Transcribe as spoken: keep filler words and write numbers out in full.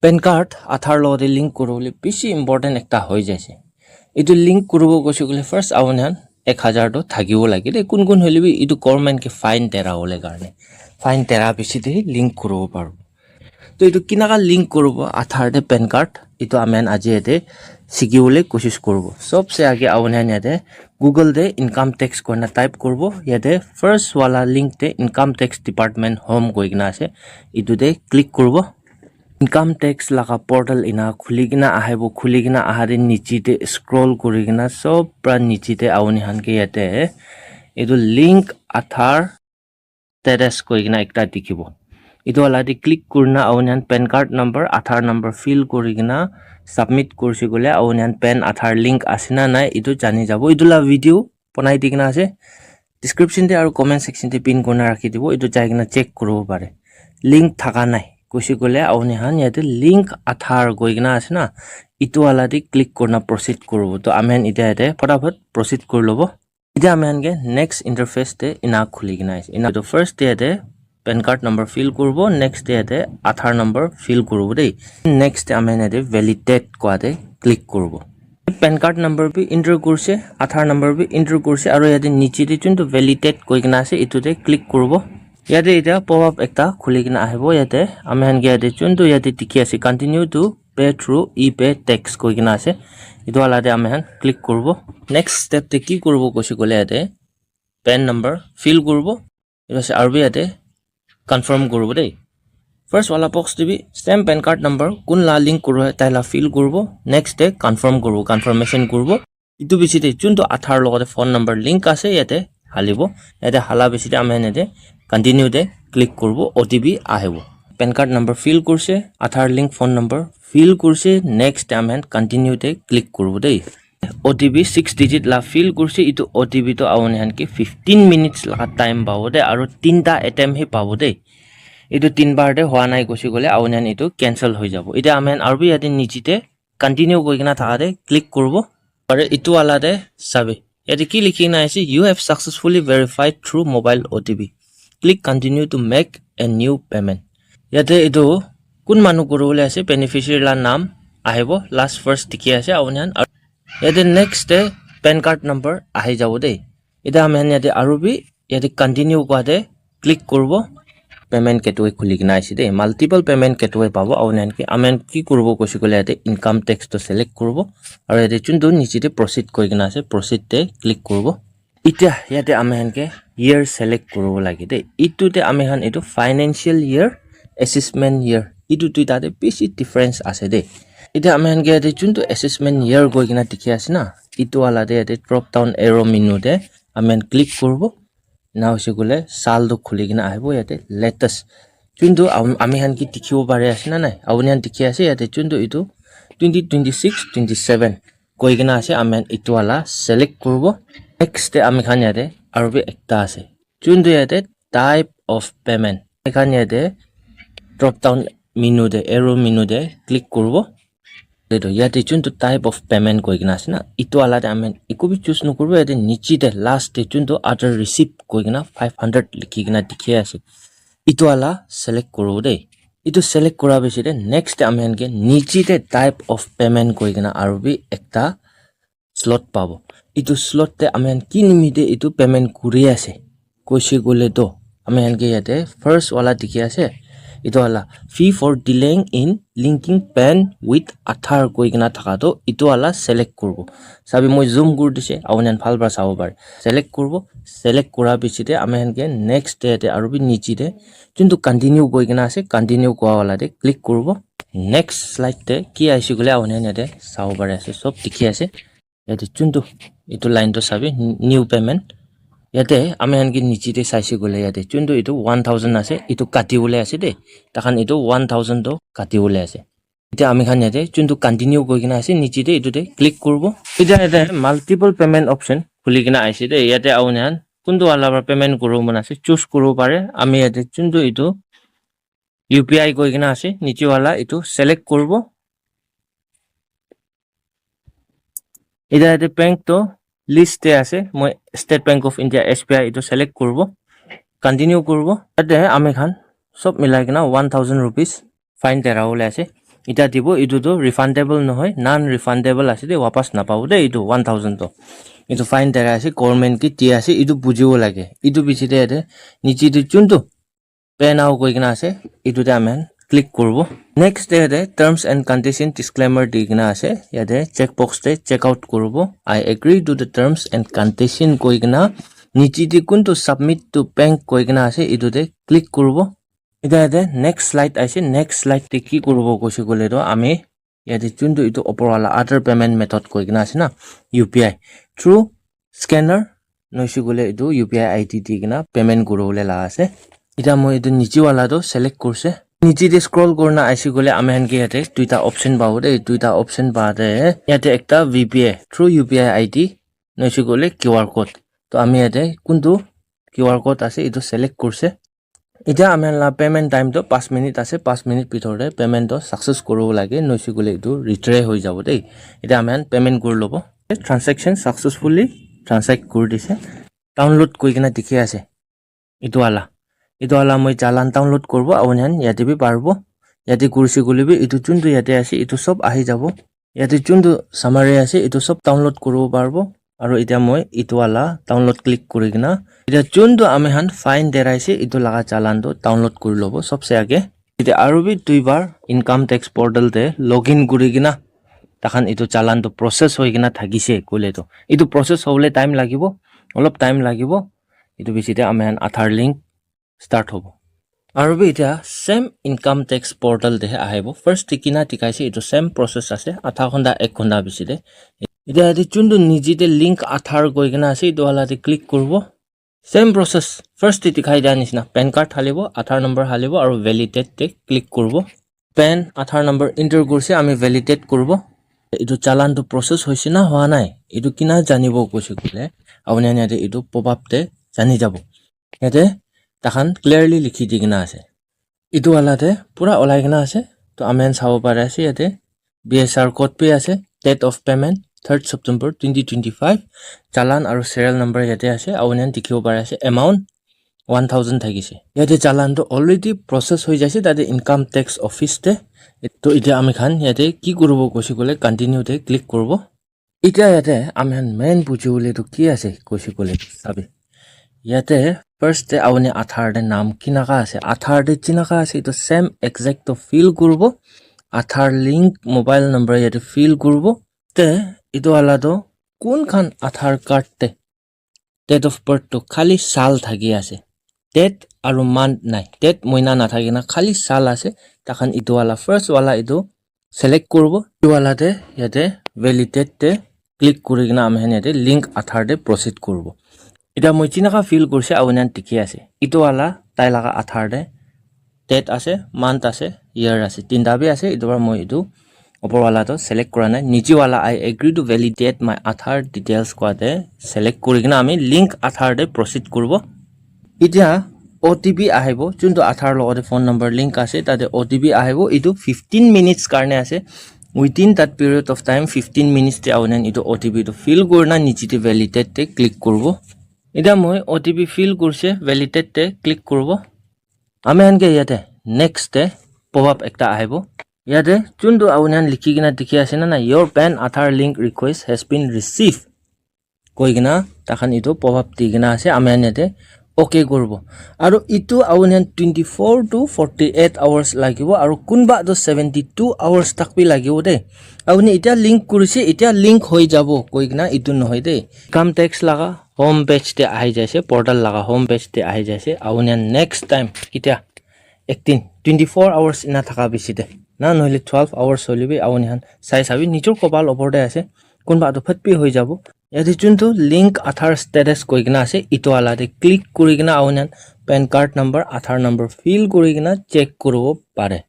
Pan card Aadhaar logote link kuribole bishi important ekta hoi jaise. Etu link kuribo koise koile first apuni khan ek hajar toh thakibo lage de. Kun kun hoile bi etu government ke fine dera bole karne, fine dera piche de link kuribo paribo. To etu kinaka link kuribo Aadhaar te Pan card, etu ami khan aji yate sikibole koshish kuribo. Sobse age apuni khan yate Google te income tax koina type kuribo. Yate first wala link te income tax department home koi kena ase. Etu te click kuribo. Income tax laga portal ena khuli kena ahibo, khuli kena aha te niche te scroll kuri kena sob pra niche te apuni khan ke yate etu link Aadhaar status koi kena ekta dikhibo. Etu wala te click kurina apuni khan Pan card number, Aadhaar number fill kuri kena submit kurise koile apuni khan Pan Aadhaar link ase na nai etu jani jabo. Etu la video banai di kena ase. Description te aru comment section te pin kurina rakhi dibo. Etu jai kena check kuribo pare. Link thaka nai koise koile apuni khan yate link Aadhaar koi kena ase na, etu wala te click kurina proceed kuribo. To ami khan etia yate fatafat proceed kuri lobo. Etia ami khan ke next interface te ena khuli kena ase. Ena to first te yate Pan card number fill kuribo, next te yate Aadhaar number fill kuribo de. Next te ami khan yate validate koa te click kuribo. Pan card number bi enter kurise, Aadhaar number bi enter kurise, aru yate niche te juntu validate koi kena ase, etu te click kuribo. Yate etia pop up ekta khuli kena ahibo, yate ami khan ke yate juntu yate dikhi ase, continue to pay through e-pay tax koi kena ase, etu wala te ami khan click kuribo. Next step te ki kuribo koise koile yate Pan number fill kuribo. Etu ase aru bi yate confirm kuribo de. First wala box te bi same Pan card number kun la link kuribo tai la fill kuribo. Next te confirm kuribo, confirmation kuribo. Etu piche te juntu Aadhaar logote phone number link ase yate halibo. Yate hala piche te ami khan yate continue te click kuribo, O T P ahibo. Pan card number fill kurise, Aadhaar link phone number fill kurise, next te ami khan continue te click kuribo de. O T P six digit la fill kurise, etu O T P to apuni khan ke fifteen minutes laga time pabo de, aru tinta attempt he pabo de. Etu tin bar te hua nai koise koile apuni khan etu cancel hoi jabo. Etia ami khan aru bi yate niche te continue koi kena thaka te click kuribo. Aru etu wala te sabi. Yate ki likhi kena ase, "You have successfully verified through mobile O T P. Click continue to make a new payment." Yate etu kun manu kuribole ase, beneficiary la naam ahibo, last first dikhi ase apuni khan. Aru yate next te Pan card number ahi jabo de. Etia ami khan yate aru bi yate continue koa te click kuribo. Payment gateway khuli kena ase de, multiple payment gateway pabo. Apuni khan ke ami khan ki kuribo koise koile yate income tax to select kuribo, aru yate juntu niche te proceed koi kena ase, proceed te click kuribo. Etia yate ami khan ke year select kuribo lage de. Etu te ami khan etu financial year, assessment year, etu duita te bishi difference ase de. Etia ami khan ke yate juntu assessment year koi kena dikhi ase na, etu wala te yate drop down arrow menu te ami khan click kuribo. Ena hoise koile sal tu khuli kena ahibo yate latest. Juntu am-, ami khan ke dikhibo pari ase na nai? Apuni khan dikhi ase yate juntu etu twenty twenty-six twenty-seven koi kena ase, ami khan etu wala select kuribo. Next te ami khan yate aru bi ekta ase. Juntu yate type of payment. Ami khan yate drop down menu te, arrow menu te click kuribo. Etu yate juntu type of payment koi kena ase na, etu wala te ami khan eku bi choose nokuribo. Yate niche te last te juntu other receipt koi kena five hundred likhi kena dikhi ase. Etu wala select kuribo de. Etu select kura piche te next te ami khan ke niche te type of payment koi kena aru bi ekta slot pabo. Etu slot te ami khan ki nimite etu payment kuri ase koise koile to ami khan ke yate first wala dikhi ase, etu wala "Fee for delaying in linking PAN with Aadhaar" koi kena thaka to etu wala select kuribo. Sabi moi zoom kuri dise, apuni khan bhal para sabo pare. Select kuribo, select kura piche te ami khan ke next te yate aru bi niche te juntu continue koi kena ase, continue koa wala te click kuribo. Next slide te ki aise koile apuni khan yate sabo pare ase, sob dikhi ase. Yate juntu etu line tu sabi, new payment. Yate ami khan ke niche te saise koile yate juntu etu one thousand ase, etu kati bole ase de. Takhan etu one thousand tu kati bole ase. Etia ami khan yate juntu continue koi kena ase, niche te etu te click kuribo. Etia yate multiple payment option khuli kena aise de. Yate apuni khan kuntu wala para payment kuribo mon ase, choose kuribo pare. Ami yate juntu etu U P I koi kena ase, niche wala etu select kuribo. Etia yate bank to list te ase, moi State Bank of India, S B I, etu select kuribo, continue kuribo. Yate ami khan sob milai kena one thousand rupees fine dera bole ase. Ita dibo, itu tu refundable nohoi, non refundable ase de, wapas napabo de itu one thousand to. Itu fine darai ase, government ke di ase, itu bujibo lage. Itu piche de yate niche de juntu pay now koi kena ase, itu de ami khan click kuribo. Next de yate terms and condition disclaimer di kena ase, yate check box de check out kuribo, "I agree to the terms and condition" koi kena. Niche de kuntu "submit to bank" koi kena ase, itu de click kuribo. Ita yate next slide aise, next slide te ki kuribo koise koile to ami yate juntu itu opor wala other payment method koi kena ase na, U P I through scanner noise koile itu U P I I D di kena payment kuribole la ase. Ita moi itu niche wala to select kurse. Niche te scroll kurina aise koile ami khan ke yate duita option pabo de, duita option pa de yate ekta V P A through U P I I D noise koile Q R code. To ami yate kuntu Q R code ase itu select kurse. Etiya ami khan la payment time toh panch minute ase, panch minute bhitor te payment toh success kuribo lage, noise koile etu retry hoi jabo de. Etiya ami khan payment kuri lobo. Transaction successfully transact kuri dise. Download koi kena dikhi ase etu wala. Etu wala moi challan download kuribo, apuni khan yate bi paribo. Yate kurise koile bi etu juntu yate ase, etu sob ahi jabo. Yate juntu summary ase, etu sob download kuribo paribo. Aru etiya moi etu wala download click kuri kena, etiya juntu ami khan fine deraise, etu laga challan tu download kuri lobo sobse age. Etiya aru bi duibar income tax portal te login kuri kena, takhan etu challan tu process hoi kena thakise koile tu, etu process hobole time lagibo, olop time lagibo. Etu piche te ami khan Aadhaar link start hobo. Aru bi etiya same income tax portal te he ahibo. First te kina dikhaise, etu same process ase, adha ghonta, ek ghonta piche te. Etiya yate juntu niche te link Aadhaar koi kena ase, etu wala te click kuribo. Same process, first te dikhai dia nishina, PAN card halibo, Aadhaar number halibo, aru validate te click kuribo. PAN, Aadhaar number enter kurise, ami validate kuribo. Etu challan tu process hoise na hua nai, etu kina janibo koise koile, apuni khan yate etu pop up te jani jabo. Yate takhan clearly likhi di kena ase. Etu wala te pura olai kena ase. To ami khan sabo pare ase yate B S R code bi ase. Date of payment third September twenty twenty-five. Challan aru serial number yate ase. Apuni khan dikhibo pare ase. Amount one thousand thakise. Yate challan tu already process hoi jaise tate income tax office te. To etiya ami khan yate ki kuribo koise koile continue te click kuribo. Etiya yate ami khan main buji bole tu ki ase koise koile sabi. Yate first te apuni Aadhaar te naam kinaka ase, Aadhaar te jinaka ase etu same exact to fill kuribo. Aadhaar link mobile number yate fill kuribo. Te etu wala tu kun khan Aadhaar card te date of birth tu khali saal thaki ase, date aru month nai, date moina nathaki na khali saal ase. Takhan etu wala first wala etu select kuribo. Etu wala te yate validate te click kuri kena ami khan yate link Aadhaar te proceed kuribo. Etiya moi jinaka fill kurise apuni khan dikhi ase, etu wala tai laga Aadhaar te date ase, month ase, year ase, tinta bi ase. Etu para moi etu opor wala tu select kura nai. Niche wala "I agree to validate my Aadhaar details" kowa te select kuri kena ami link Aadhaar te proceed kuribo. Etiya O T P ahibo, juntu Aadhaar logote phone number link ase, tate O T P ahibo. Etu fifteen minutes karne ase. Within that period of time, fifteen minutes te apuni khan etu O T P tu fill kurina niche te validate te click kuribo. Etiya moi O T P fill kurise, validate te click kuribo. Ami khan ke yate next te pop up ekta ahibo. Yate juntu apuni khan likhi kena dikhi ase na na, "Your PAN Aadhaar link request has been received" koi kena takhan etu pop up di kena ase. Ami khan yate okay kuribo. Aru etu apuni khan twenty four to forty eight hours lagibo, aru kunba tu seventy two hours tak bi lagibo de. Apuni etiya link kurise, etiya link hoi jabo koi kena etu nohoi de. Income tax laga home page te ahi jaise, portal laga home page te ahi jaise. Apuni khan next time etiya ek din twenty four hours ena thaka piche te na, nohole twelve hours hoile bi apuni khan sai sabi, nijor kopal opor te ase, kunba tu phat bi hoi jabo. Yate juntu link Aadhaar status koi kena ase, etu wala te click kuri kena apuni khan PAN card number, Aadhaar number fill kuri kena check kuribo pare.